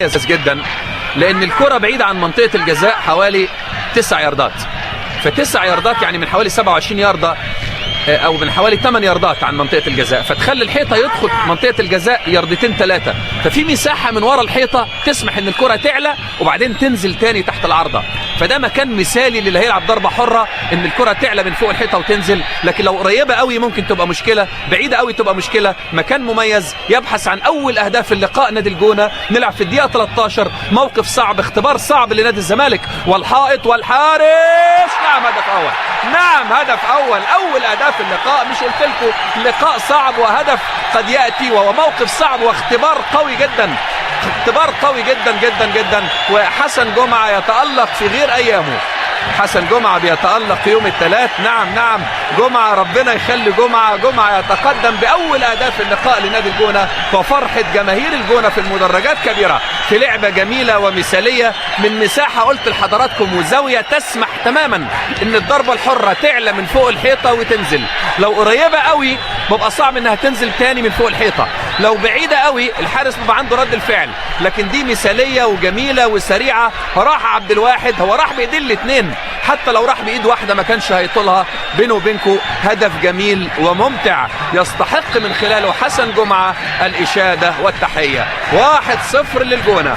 جدا، لان الكره بعيدة عن منطقة الجزاء حوالي 9 ياردات، ف9 ياردات يعني من حوالي 27 يارده او من حوالي 8 ياردات عن منطقة الجزاء، فتخلي الحيطة يدخل منطقة الجزاء ياردتين 3، ففي مساحة من ورا الحيطة تسمح ان الكره تعلى وبعدين تنزل تاني تحت العارضة، فده مكان مثالي للي هيلعب ضربه حره ان الكره تعلى من فوق الحيطة وتنزل. لكن لو قريبه قوي ممكن تبقى مشكلة، بعيدة قوي تبقى مشكلة. مكان مميز يبحث عن اول اهداف اللقاء نادي الجونه. نلعب في الدقيقة 13، موقف صعب، اختبار صعب لنادي الزمالك، والحائط والحارس. نعم هدف اول، نعم هدف اول، اول اهداف اللقاء. مش قلت لكم لقاء صعب وهدف قد ياتي، وهو موقف صعب واختبار قوي جدا، اختبار قوي جدا جدا جدا. وحسن جمعه يتالق في غير ايامه، حسن جمعه بيتالق يوم الثلاث. نعم نعم جمعه، ربنا يخلي جمعه. جمعه يتقدم باول اهداف اللقاء لنادي الجونه، وفرحه جماهير الجونه في المدرجات كبيرة في لعبه جميلة ومثاليه من مساحة قلت لحضراتكم وزاويه تسمح تماما ان الضربة الحرة تعلى من فوق الحيطة وتنزل. لو قريبه قوي ببقى صعب انها تنزل تاني من فوق الحيطة، لو بعيدة قوي الحارس بيبقى عنده رد الفعل، لكن دي مثاليه وجميلة وسريعة. راح عبد الواحد، هو راح بايدين الاثنين، حتى لو راح بايد واحدة ما كانش هيطولها. بينه وبينكم هدف جميل وممتع يستحق من خلاله حسن جمعه الاشادة والتحيه. 1-0 للجونه.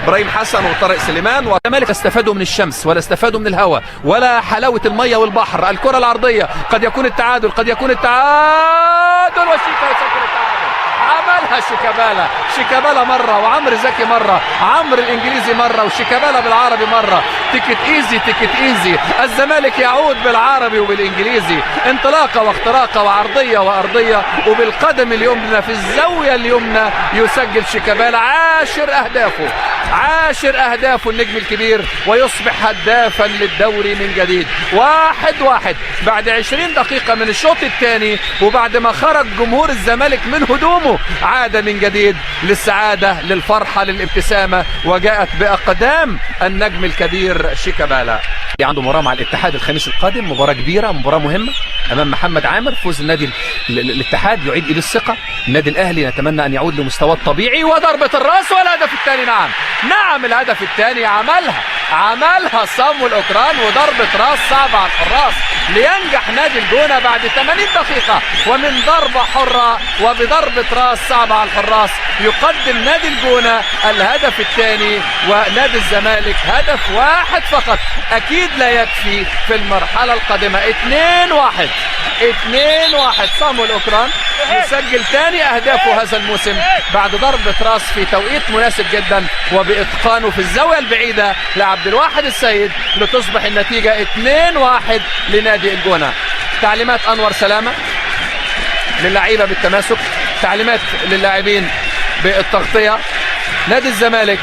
ابراهيم حسن وطارق سليمان. والزمالك استفادوا من الشمس ولا استفادوا من الهواء ولا حلاوة المية والبحر. الكره العرضية قد يكون التعادل، قد يكون التعادل، وشيكا يسجل التعادل. عملها شيكابالا، شيكابالا مرة وعمرو زكي مرة، عمرو الانجليزي مرة وشيكابالا بالعربي مرة. take it easy، take it easy. الزمالك يعود بالعربي وبالانجليزي، انطلاقة واختراقه وعرضيه وارضيه، وبالقدم اليمنى في الزاوية اليمنى يسجل شيكابالا عاشر اهدافه، عاشر اهدافه النجم الكبير، ويصبح هدافا للدوري من جديد. 1-1 بعد 20 دقيقة من الشوط الثاني، وبعد ما خرج جمهور الزمالك من هدومه عاد من جديد للسعادة، للفرحة، للابتسامة، وجاءت بأقدام النجم الكبير شيكابالا. عنده مباراة مع الاتحاد الخميس القادم، مباراة كبيرة، مباراة مهمة أمام محمد عامر. فوز النادي الاتحاد يعيد إلى الثقة. النادي الأهلي نتمنى أن يعود لمستواه الطبيعي. وضربة الرأس والهدف الثاني. نعم نعم الهدف الثاني عملها، عملها صامويل أوكران، وضربة راس صعبة على الحراس لينجح نادي الجونة بعد 80 دقيقة، ومن ضربة حرة وبضربة راس صعبة على الحراس يقدم نادي الجونة الهدف الثاني، ونادي الزمالك هدف واحد فقط أكيد لا يكفي في المرحلة القادمة. 2-1، 2-1. صامويل أوكران يسجل ثاني أهدافه هذا الموسم بعد ضربة راس في توقيت مناسب جدا وبإتقانه في الزاوية البعيدة لعبد الواحد السيد، لتصبح النتيجة 2-1 لنادي الجونة. تعليمات أنور سلامة للعيبة بالتماسك، تعليمات للاعبين بالتغطية. نادي الزمالك